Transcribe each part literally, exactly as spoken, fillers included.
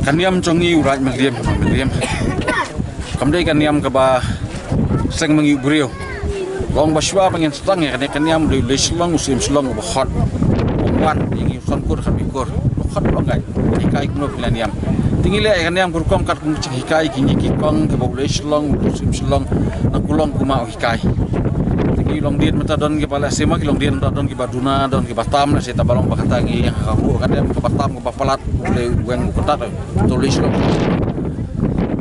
Ka niam jong ngi u Raid Mylliem, Mylliem. Kam dei ka niam kaba seng ma ngi u briew. Long ba shuwa ba ngin sdang ïa kane ka niam u dei u Lei Shlong, u Syiem Shlong, uba khot. Uba wan ïa ngi u san kur khat wei kur. Uba khot long kai. Hikai kumno phi la niam. Te ngi leh ïa ka niam ka rukom katkum ka jinghikai ki ngi ki kong kiba u Lei Shlong, u Syiem Shlong, na kulong kuma u hikai. Te ki longdien mynta don kiba leh sima ki longdien mynta don kiba duna, don kiba tam, leh sita ba long ba kata ngi ïa ka ruh ka dem kaba tam kaba palat. U Lei u weng u kyntat, eh, to Lei Shlong.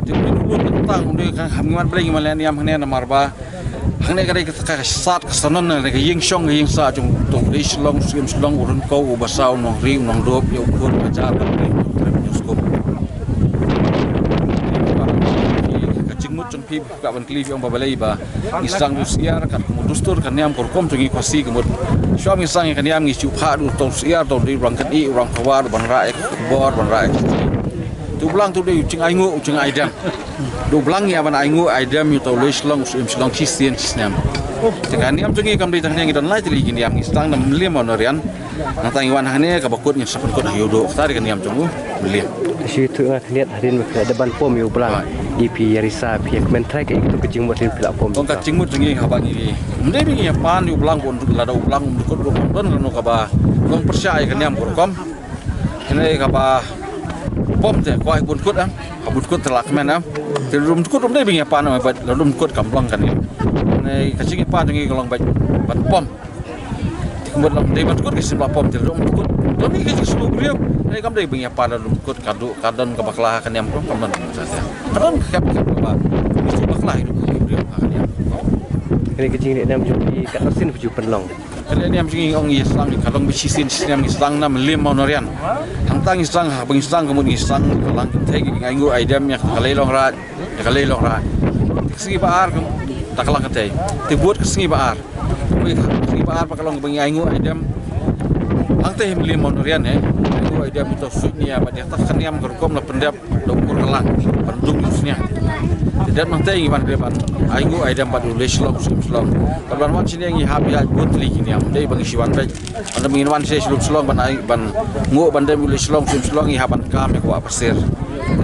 Te u Lei u lut tang u Lei ka ham ngi mat Blei ngi mat leh niam hangne namar ba hangne ka dei ka, ka, ka sat ka sanon na ka ïing shong ka ïing sah jong to Lei Shlong, Syiem Shlong, u Rynkaw, u Basaw, u Nongri, u Nongdop, ïa u Khun, u Bajar, ka Blei, u Trep, u Skum. Ka jingmut jong phi Ka ban kylli phi ong ba balei ba ngi sdang u syiar katkum u dustur ka niam ka rukom jong ngi Khasi ka mut. Shuwa ngi sdang ïa ka niam ngi shu phah da u tong syiar, tong dei u rang kyndiah, u rang khawar, ban rah ïa ka khubor, ban rah ïa ka. Te u Blang te u dei u jingainguh, u jingaidem. Da u Blang ïa ban ainguh aidem ïa uta u Lei Shlong, u Syiem Shlong shisien shisnem. Te ka niam jong ngi kam dei tang ngi don lai tylli ki niam ngi sdang na Mylliem Mawnarian. Nangta ngi wan hangne kaba kut ngin sa pynkut ha Ïewduh. Kata dei ka niam jong u Mylliem. Te shu ïathuh nga khyndiat hadien ba phi la dep ban pom ïa u Blang. Hooid. Ïa phi ïa risa phi ïa kmen trai kaei katu ka jingmut hadien phi la pom. Ong ka jingmut jong ngi haba ngi ym dei ba ngi ïa pan ïa u Blang bun lada u Blang um dei kut ruh ym don kano kaba long pyrshah ïa ka niam ka rukom. Hynrei kaba pom te kwah bun kut em. Ha bun kut te la kmen em. Te lada um dei kut um dei ba ngi ïa pan em bad lada um dei kut kam long ka niam. Hynrei ka jingïapan jong ngi ka long bad ban pom. Te kumba long dei ban kut ka shisien ba pom te long kut. Don hi ka jingsngew briew. Dei kam dei ba ngi ïa pan lada kut ka duh ka don ka bakla ha ka niam ruh kam don. Ka don ka khep khep ba ngi shu bakla hi ruh ka briew ha ka niam. Kane ka jingniam jong phi katno sien phi ju pynlong? Kane niam jong ngi ong ngi sdang ka long ba shisien shisien ngi sdang na Mylliem Mawnarian. Hangta ngi sdang ha ba ngi sdang ka mut ngi sdang ka lang kynthei ki ainguh aidem ïa ka Lei Longraid. Ïa ka Lei Longraid. Te ka sngi ba ar ka, da ka lang kynthei. Te bud ka sngi ba ar. Wei ka sngi ba ar ba ka long ba ngi ainguh aidem. Hangta hi Mylliem Mawnarian eh. Ainguh aidem ïa uta u Suidñia ba dei ta ka niam ka rukom la pyndep da u kur ka lang. Ban dung ïa u sniang. Te dep nangta ngi wan dei ban ainguh aidem bad u Lei Shlong, Syiem Shlong. Bad ban wan shane ngi hap ïa bun tylli ki niam. Dei ba ngi shu wan beit. Ban da ngin wan sha Lum Shlong ban ai, ban nguh ban dem u Lei Shlong, Syiem Shlong, ngi hap ban kam ïa ka wah Pasir.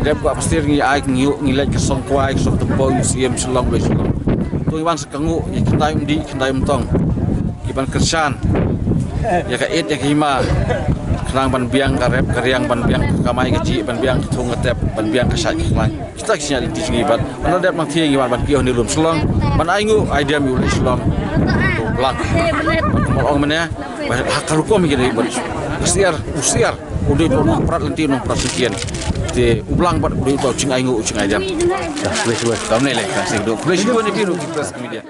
Dem ka wah Pasir ngi ai ngi, ngi leit ka song kwai, ka song tympew, u Syiem Shlong, Lei Shlong. To ngi wan sa ka nguh, ngi khyndai um dih, khyndai um tong. Ki ban kyrshan ïa ka ïit, ïa ka hima. Khnang ban biang ka rep, ka riang, ban biang ka kamai kajih, ban biang ka thung ka tep, ban biang ka shait ka khlaiñ. Kita ki shñiuh lynti jong ngi bad ban da dep nangta ngi wan ban kiew ha Lum Shlong ban ainguh aidem ïa u Lei Shlong. To Blang. Ban kumba ong mynne ba ha ka rukom hi ka dei bad u syiar, u syiar u dei u nongprat lynti, u nongprat syngkien. Te u Blang bad u dei uta u jingainguh, u jingaidem. Khublei shibun. Kam ne lei ka sing do. Khublei shibun ïa phi ruh ki press media.